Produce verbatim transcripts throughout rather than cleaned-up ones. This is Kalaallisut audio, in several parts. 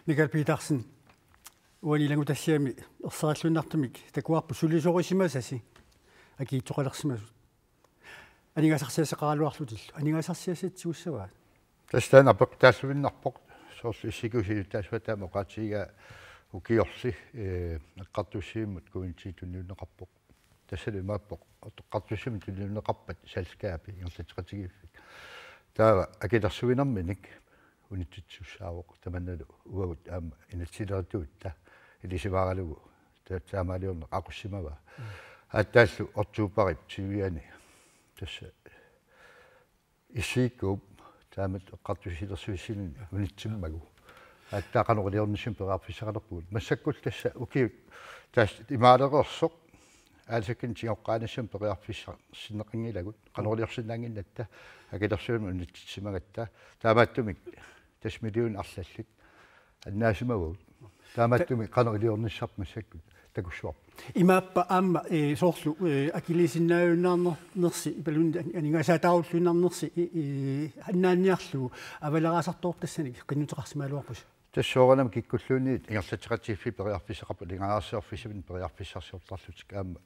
Mikael Petersen, uani ilanngutassiami ersarilluinnartumik takuarput sulisorisimasasi akiitsoqalersimasut. Aningaasarsiassaqaraluarlutillu. Aningaasarsiassat tigussavaat? Tassa taanna apeqqutaalluinnarpoq, soorlu S I K siulittaasuata taama oqaatigigaa ukiorli, ee, eqqartuussivimmut K N T tunniunneqarpoq. Tassalu imaappoq, eqqartuussivimmut tunniunneqarpat selskabi ingerlatseqatigiiffik. Taava akilersuinerminik unitsitsisussaavoq, tamannalu uagut aamma inatsisilerituutta ilisimaaralugu ta-, taamaaliorneq aqussimavaa. Mm. Aatsaallu oktobarip tyve-ani tassa S I K-p taamatut eqqartuussilersuissinini unitsimmagu. Aatsaat qanoq iliornissamik periarfissaqalerpugut. Massakkut tassa ukiut tassa imaalereersoq aalisakkanik tigoqqaanissamut periarfissarsinneqanngilagut. Qanoq iliorsinnaannginnatta akilersuinermi unitsitsimagatta. Taamaattumik tassa millionit arlallit annaasimavagut. Taamaattumik qanoq iliornissarput massakkut takussuarput. Imaappa aamma, ee, soorlu, ee, akiliisinnaajunnaarnersi, imaluunniit an-, aningaasaataarulluinnarnersi, i-, i-, annaanniarlugu avaleraasartoorput tassani qinnuteqarsimagaluarpusi. Tassa soorunami kikkulluunniit ingerlatseqatigiiffiit periarfissaqarput, aningaasarsiorfissaminnik periarfissarsiortarlutik aamma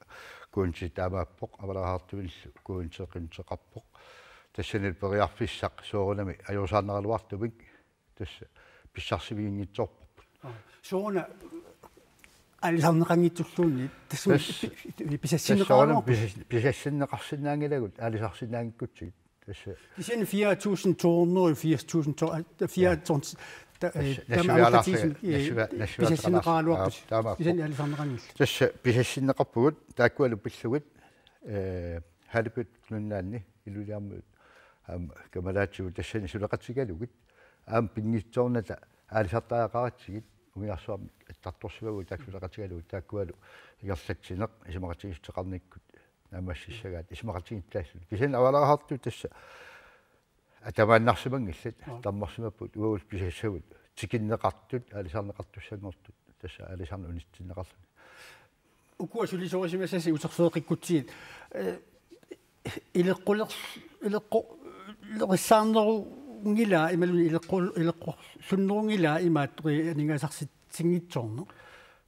K N T taamaappoq, avaleraasartuinillu K N T qinnuteqarpoq. Tassani periarfissaq soorunami ajuusaarneraluartumik tassa pissarsiviginngitsoorparput. Aa. Sooruna aalisarneqanngitsulluunniit, tassami Tassa, pi-, pi-, tassa soorunami pisassinneqaraluarput. Pisas-, pisassinneqarsinnaanngilagut, aalisarsinnaanngikkutsigit. Tassa. Kisianni fire tusind to hundrede og firs tusind to, øh, fire Ja. tusind, ta-, øh, Tassa, taama nassuiaalaarsaga-, amerlatigisumik, øh, nassuia-, nassuiaalaarsaga-, pisassinneqaraluarput. Aa, taamaappoq. Kisianni aalisarneqanngillat. Tassa pisassinneqarpugut, taakkualu pillugit, øh, Halibut Nunaanni, Ilulissarmiut, aamma kammalaatigut tassani suleqatigalugit, aamma pinngitsoornata aalisartariaqaratsigit, umiarsuarmik attartorsimaguit taakku suleqatigalugit, taakkualu ingerlatsineq isumaqatigiissuteqarnikkut naammassissagaat isumaqatigiittaallutik. Kisianni avaleraasartut tassa atamaannarsimanngillat, Aa. tammarsimapput, uagut pisassavut tikinneqartut, aalisarneqartussanngortut, tassa aalisarneq unitsinneqarluni. Ukua sulisorisimasasi uterfigeqqikkutsigit, øh, ileqquler-, ileqqu-, ileqqissaarnerunngilaa, imaluunniit ileqqu-, ileqqorlunnerunngilaa imaattoq, øh, aningaasarsitinngitsoorneq?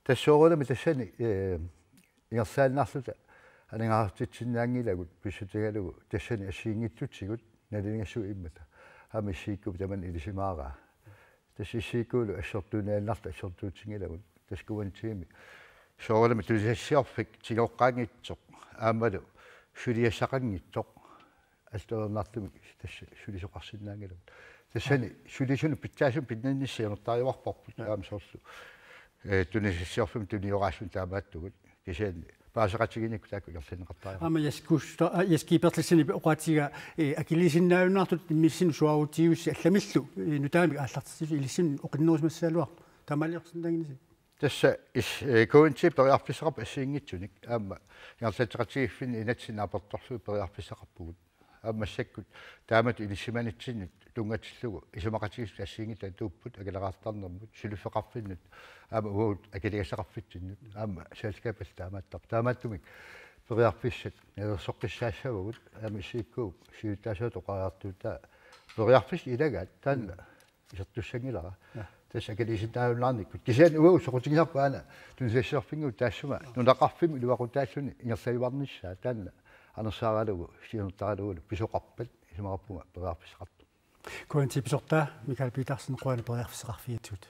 Tassa soorunami tassani, øh, ingerlaannarluta aningaasartitsisinnaanngilagut pissutigalugu tassani assigiinngitsutigut nalilingassui immata. Aamma S I K-p tamanna ilisimaaraa. Tassa S I K-lu assortuunniaannartut assortuutinngilagut. Tassa K N T-mi soorunami tunisassiorfik tigoqqaanngitsoq aammalu suliassaqanngitsoq alloriarnartumik tassa sulisoqarsinnaanngilagut. Tassani sulisunut pitsaasumik pinninnissaa siunertariuarparput, Aa. aamma soorlu, øh, tunisassiorfimmut tunioraassummik taamaattugut. Kisianni paaseqatigiinnikkut taakku ingerlanneqartariaqarput. Aamma Jess Kuusta-, aa, Jess G. Berthelsenip oqaatigaa, øh, akiliisinnaajunnaartutut immissinnut suaarutigiussi allamillu, øh, nutaamik aallartitsisut ilissinnut oqinnerusumagaluartut. Taamaaliorsinnaannginnasi? Tassa is-, øh, K N T periarfissaqarpoq assigiinngitsunik, aamma ingerlatseqatigiiffinni inatsit naapertorlugit periarfissaqarpugut. Aamma massakkut taamatut ilisimanitsinni tunngatillugu isumaqatigiissut assigiinngitsut atuupput akileraartarnermut, suliffeqarfinnut, aamma uagut akiligassaqarfitsinnut, aamma selskabit taamaattarput. Taamaattumik periarfissat nalilersoqqissaassavagut, aamma S I K-p siulittaasuata oqariartuutaa periarfissat ilagaat, taanna isertussanngilara. Ja. Tassa akiliisinnaajunnaarnikkut. Kisianni uagut soqutigisarput aana tunisassiorfinnguit taassuma nunaqarfimmi iluaqutaalluni ingerlajuarnissaa, taanna anersaaralugu siunertaralugulu pisoqarpat isumaqarpunga periarfissaqartoq. K N T pisortaa Mikael Petersen, qujanaq periarfissaqarfigigatsigut.